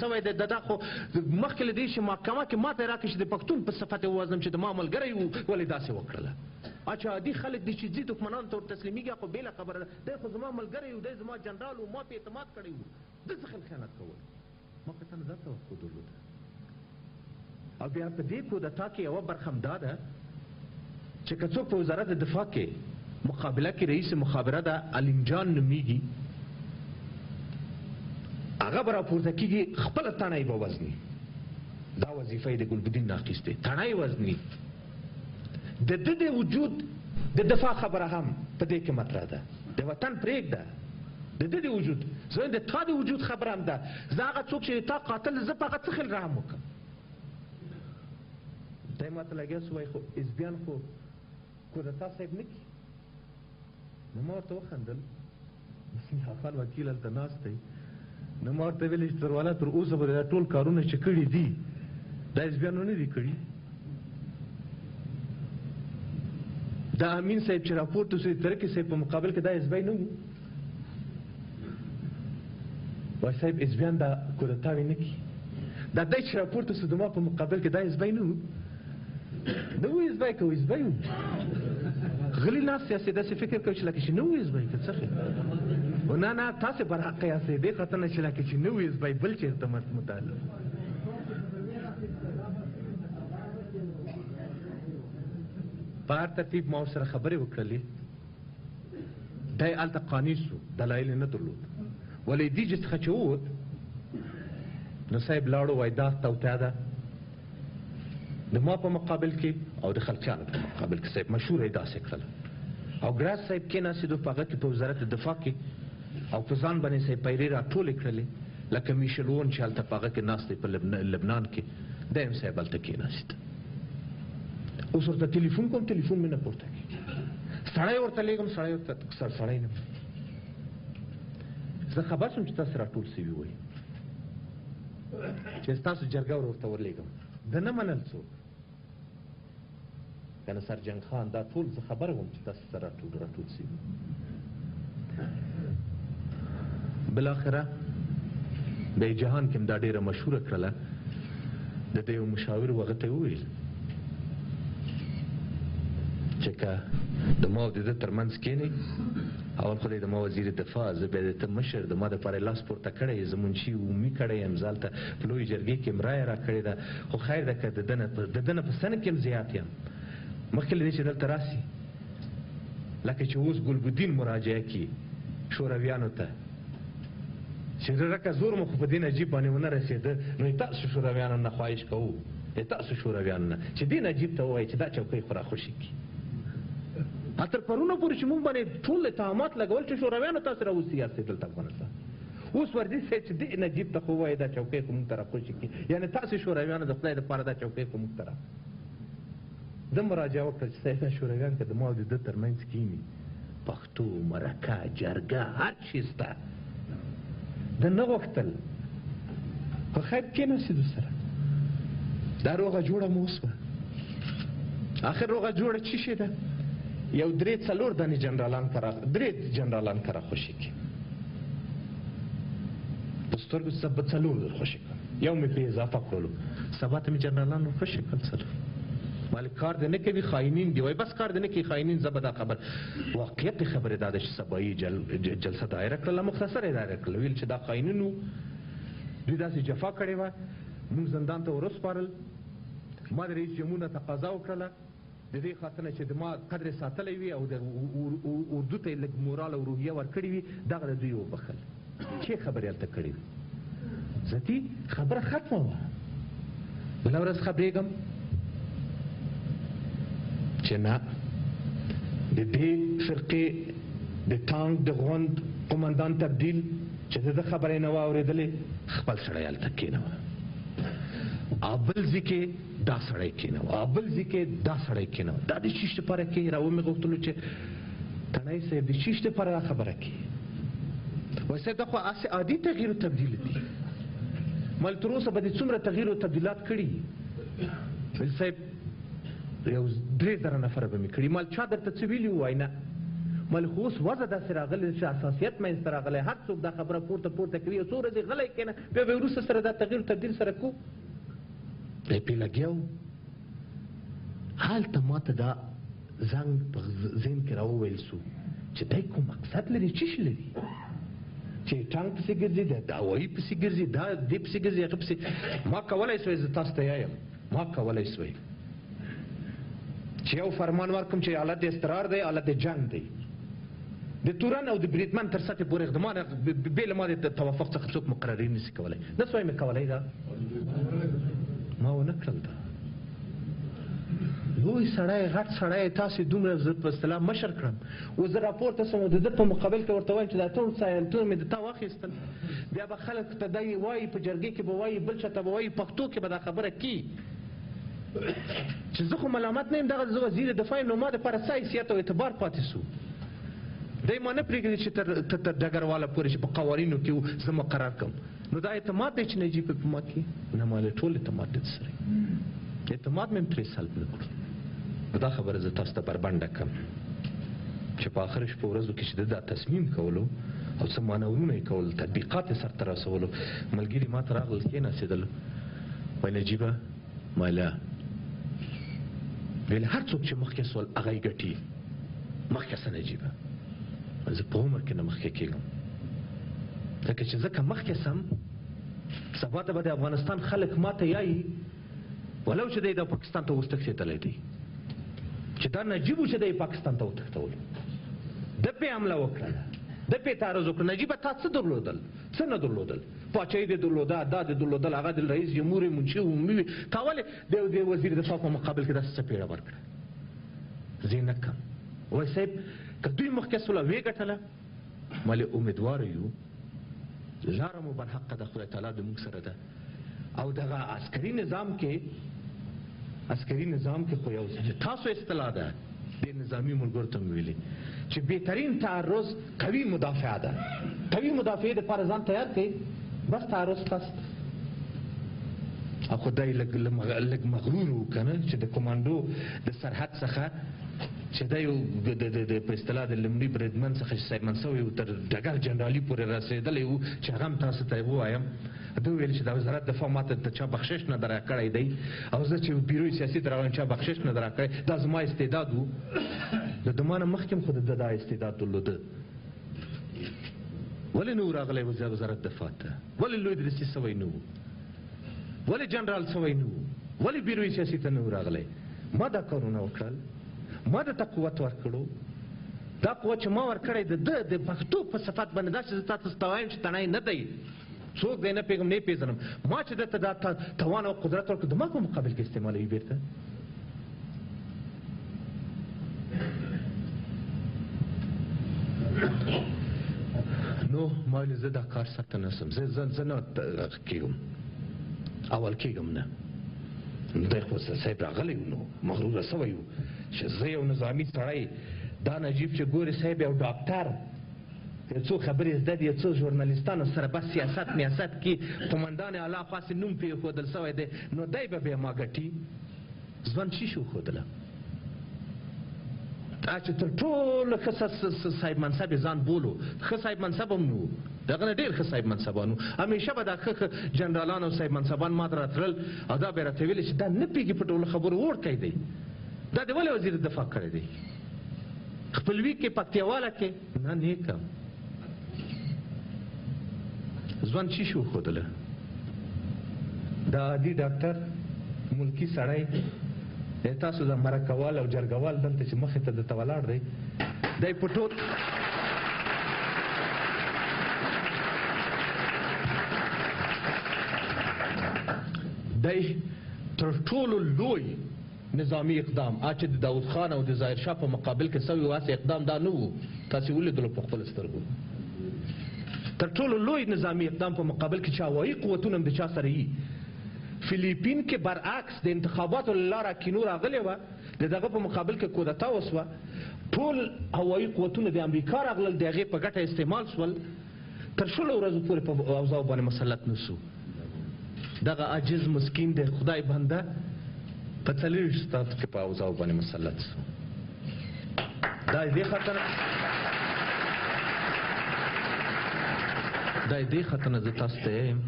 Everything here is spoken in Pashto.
سوی دی. دا خو مخکې له دې چې محکمه کې ماته یې راکړه چې د پښتون په صفت یې ووژنم چې د ما ملګری و، ولې داسې وکړله؟ اچھا عادي خلک دي چې ځي دښمنانو ته ورتسلیمېږي، خو بېله خبره ده. دی خو زما ملګری و، دی زما جنرال و، ما پې اعتماد کړی و، ده څه خیانت کول؟ ما خو تا نه دا توقع درلوده. او بیا په دې کودتا کې یوه برخه هم دا ده چې که څوک په وزارت دفاع کې مقابله کې رئیس مخابره ده، علیم جان نومېږي، هغه به راپورته کېږي، خپله تڼۍ به وزني. دا وظیفه یې د ګلبدین نه اخیستې، تڼۍ وزني. د ده د وجود د دفاع خبره هم په دې کې مطرح ده. د وطن پرېږده، د ده د وجود، زه د تا د وجود خبره هم ده. زه هغه څوک چې تا قاتل، زه په هغه څه خیال رحم وکړم؟ دی ماته لګیا سو، وایي خو حزبیان خو کودتا صاحب نه کړي. نو ما ورته وخندل، افغان وکیل هلته ناست دی. نو ما ورته ویل چې تروالا تر اوسه پورې دا ټول کارونه چې کړي دي دا حزبیانو نه دي کړي. دا امین صاحب چې راپورته سو د ترکي صاحب په مقابل کې، دا حزبی نه وو. وایي صاحب حزبیان دا کودتاوې نه کړي. دا دی چې راپورته سو د ما په مقابل کې، دا حزبی نه وو. نه وو حزبی که حزبی وو، غلي ناست یاستئ، داسې فکر کوئ چې لکه چې نه وو حزبی که څه خیر. او نه نه، تاسې برحقه یاستئ، دې خاطر نه چې لکه چې نه وو حزبی بل چېرته متعلق. په هر ترتیب ما ورسره خبرې وکړلې، دی هلته قانع سو، دلایل یې نه درلود. ولې دې چې څخه چې ووت نو صاحب لاړو، وایي دا توطئه ده د ما په مقابل کې او د خلقیانو په مقابل کې. صاحب مشهوره یې داسې کړله. او ګراس صاحب کېناستېدو په هغه کې په وزارت دفاع کې، او په ځان باندې صاحب پیرې راټولې کړلې، لکه میشل وون چې هلته په هغه کې ناست دی په لبنان کې، دی هم صاحب هلته کېناست. اوس ورته تلیفون کوم، تلیفون مې نه پورته کېږي. سړی ورته لېږم، سړی ورته سړی نه. زه خبر شوم چې تاسو راټول سوي وئ، چې ستاسو جرګه ورته ورلېږم. ده نه منل څوک که نه سرجنګ خان، دا ټول زه خبر وم چې تاسو سره راټول سوي. بالاخره د جهان کې هم دا ډېره مشهوره کړله. د ده یو مشاور و، هغه ته یې وویل چې که د ما او د ده ترمنځ کښېنئ، اول خو دی د ما وزیر دفاع، زه بیا د ته مشر، د ما دپاره یې لاس پورته کړی، زه منشي عمومي کړی یم، زه هلته په لویې جرګې کې هم رایه راکړې ده، خو خیر ده که د ده نه په سن کې هم زیات یم. مخکې له دې چې دلته راسي، لکه چې اوس ګلبدین مراجعه کړي شورویانو ته چې رکه زور مو خو په دې نجیب باندې ونه رسېده، نو یې تاسو شورویانو نه خواهش کوو، یې تاسو شورویانو نه چې دې نجیب ته ووایي چې دا چوکۍ خو راخوشې کړي. تر پرونه پورې چې موږ باندې ټول اتهامات لګول چې شورویانو تاسو راوستي یاستئ دلته افغانستان، اوس ورځي صاحب چې دې نجیب ته خو ووایي دا چوکۍ خو موږ ته راخوشې کړي، یعنې تاسو شورویانو د خدای دپاره دا چوکۍ خو موږ ته را. ده مراجعه وکړه چې صاحب دا شورویان که د ما او د ده ترمنځ کښېني، پښتو، مرکه، جرګه، هر شی سته. ده نه غوښتل، خو خیر کښېناستېدو سره. دا روغه جوړه مو وسوه. آخر روغه جوړه چی شی ده؟ یو درې څلور دانې جنرالان کرا، درې جنرالان کرا خوشې کړي. په سترګو څه څلور در خوشې کړم، یو مې پرې اضافه کړلو، سبا ته مې جنرالان ور خوشې کړل څلور. مال کار دې نه کوي، خاینین دي. وایي بس کار دې نه کوي، خاینین. زه به دا خبر واقعیت خبرې دا ده چې سبایي جلسه دایره کړله، مختصره یې دایره کړله، ویل چې دا خاینین وو، دوی داسې جفا کړې وه، موږ زندان ته وروسپارل. ما د رئیس جمهور نه تقاضا وکړله د دې خاطر نه چې د ما قدر یې ساتلی وي او د اردو ته یې لږ مورال او روحیه ورکړې وي، دغه د دوی وبخښل. چې خبرې هلته کړې وي، ذاتي خبره ختمه وه. بله ورځ خبرېږم چې نه، د دې فرقې د ټانک د غوند قومندان تبدیل چې د ده خبره یې نه وه اورېدلې، خپل سړی هلته کښېنوه، او بل ځای کې دا سړی کښېنوه، او بل ځای کې دا سړی کښېنوه. دا د چیش دپاره کې راومې غوښتلو چې تڼی صاحب د چیش دپاره دا خبره کوي؟ وایي صاحب دا خو هسې عادي تغییر و تبدیل دي. مال تر اوسه به دې څومره تغییر و تبدیلات کړي؟ ویل صاحب یو 3000 نفره به مې کړي. مال چا درته څه ویلي؟ وایي نه. مال خو اوس وضع داسې راغلې چې حساسیت منځته راغلی، هر څوک دا خبره پورته پورته کوي، یو څو ورځې غلی کښېنه، بیا به وروسته سره دا تغییر تبدیل سره کو. دی پرې لګیا و. هلته ما ته دا زنګ په ذهن کې راوویل سو چې دی کوم مقصد لري، څه شي لري چې ټانک پسې ګرځي، د هوایي پسې ګرځي، دا دې پسې ګرځي، هغه پسې. ما کولی سوی، زه تاسو ته یم، ما کولی سوی چې یو فرمان ورکړم چې حالت د اضطرار دی، حالت د جنګ دی، د تورن او د بریدمن تر سطحې پورې اقدامان بې له ما د توافق څخه څوک مقرري نشي کولی. نه سوی مې کولی، دا ما ونه کړل. دا لوی سړی، غټ سړی، تاسې دومره زه په اصطلاح مشر کړم، اوس زه راپورته سم د ده په مقابل کې ورته وایم چې دا ټول سایلتونه مې د تا واخیستل. بیا به خلک ته دی وایي، په جرګې کې به وایي، بل چا ته به وایي، پښتو کې به دا خبره کی چې زه خو ملامت نه یم، دغه زه وزیر دفاع یم، نو ما دپاره څه حیثیت او اعتبار پاتې سو؟ دی ما نه پرېږدي چې تر ډګرواله پورې چې په قوانینو کې زه مقرر کړم. نو دا اعتماد دی چې نجیب په ما کې نه، ما له ټول اعتماد دی سره، اعتماد مې هم ترې سلب نه کړو. دا خبره زه تاسو ته بربنډه کړم چې په آخرو شپو ورځو کې چې ده دا تصمیم کولو او څه مانورونه یې کول، تطبیقات یې سرته رسولو، ملګري ما ته راغلل، کېناستېدل، وایي نجیبه، ماله ویل هر څوک چې مخکې سول هغه یې ګټي، مخکې څه نجیبه، زه په عمر کې نه مخکې کېږم، ځکه چې زه که مخکې سم سبا ته به د افغانستان خلک ما ته یایي، ولو چې دی د پاکستان ته اوس تښتېدلی دی، چې دا نجیب و چې دی پاکستان ته وتښتولو، ده پرې حمله وکړله، ده پرې تعرض وکړ. نجیبه تا څه درلودل، څه نه درلودل؟ پاچاهي دې درلوده، دا دې درلودل، هغه د رئیس جمهور منشي عمومي وي، تا ولې د وزیر دفاع په مقابل کې داسې څپېړه ورکړه؟ زه یې نه کړم. وایي صاحب که دوی مخکې سوله ویې ګټله، مالې امیدوار یو، لاره مو برحقه ده، خدای تعالی د موږ سره ده. او دغه عسکري نظام کې، عسکري نظام کې خو یو تاسو اصطلاح ده، د نظامي ملګرو ته مې ویلي چې بهترین تعرض قوي مدافعه ده. قوي مدافعې دپاره ځان تیار کړئ، بس تعرض تاسو. او خو دی لږ مغرور و که نه، چې د کمانډو د سرحد څخه چې دی په اصطلاح د لومړي بریدمن څخه چې سایمن سوی و تر ډګر جنرالي پورې رسېدلی و، چې هغه هم تاسو ته ووایم، ده وویل چې د وزارت دفاع ما ته چا بخشش نه در راکړی دی، او زه چې بیروی سیاسي ته راغلم چا بخشش نه در راکړی، دا زما استعداد و. د ده ما نه مخکې هم خو د ده دا استعداد درلوده، ولې نه و راغلی وزارت دفاع ته؟ ولې لوی درستیز سوی نه و؟ ولې جنرال سوی نه و؟ ولې بیروی سیاسي ته نه و راغلی؟ ما دا کارونه وکړل، ما ده ته قوت ورکړو، دا قوت چې ما ورکړی د ده د پښتو په صفت باندې، داسې زه تاسو ته وایم چې تڼی نه دی، څوک دی نه پوهېږم، نه یې پېژنم، ما چې ده ته دا توان او قدرت ورکړ، د ما په مقابل کې استعمالوي بېرته. نو ما ویل زه دا کار سرته نه رسم، زه نه کېږم، اول کېږم نه. دی خو صاحب راغلی و، نو مغروره سوی و چې زه یو نظامي سړی، دا نجیب چې ګورې صاحب یو ډاکټر، یو څو خبرې زده دي، یو څو ژورنالیستانو سره بس سیاست میاست کې قومندان اعلی خو هسې نوم پرې ایښودل سوی دی، نو دی به بیا ما ګټي. ځوان چی شي وښودله؟ دا چې تر ټولو ښه صاحب منصب یې ځان بولو، ښه صاحب منصب هم نه و، دغه نه ډېر ښه صاحب منصبان وو. همیشه به دا ښه ښه جنرالان او صاحب منصبان ما ته راتلل او دا به یې راته ویلې چې دا نه پوهېږي په ټولو خبرو وړکی دی، دا دې ولې وزیر دفاع کړی دی؟ خپلوي کې پکتیاواله کې نه نیکم. ځوان چی شي وښودله؟ دا عادي ډاکټر ملکي سړی دی، تاسو د مرکوال او جرګوال دلته چې مخې ته درته ولاړ دی، دی په ټول دی تر ټولو لوی نظامي اقدام چې د داود خان او د ظاهر شاه په مقابل کې سوی و، هسې اقدام دا نه و، تاسې ولیدلو په خپلو سترګو. تر ټولو لوی نظامي اقدام په مقابل کې چې هوایي قوتونه هم د چا سره یي، فلیپین کې برعکس د انتخاباتو له لارې کینو راغلې وه، د دغه په مقابل کې کودتا وسوه، ټول هوایي قوتونه د امریکا راغلل، د هغې په ګټه استعمال سول، تر 20 ورځو پورې په اوضاع باندې مسلط نه سو. دغه عاجز مسکین د خدای بنده په 24 ساعتو کې په اوضاع باندې مسلط سو. دا دې خاطر دا دې خاطر نه زه تاسو ته یم.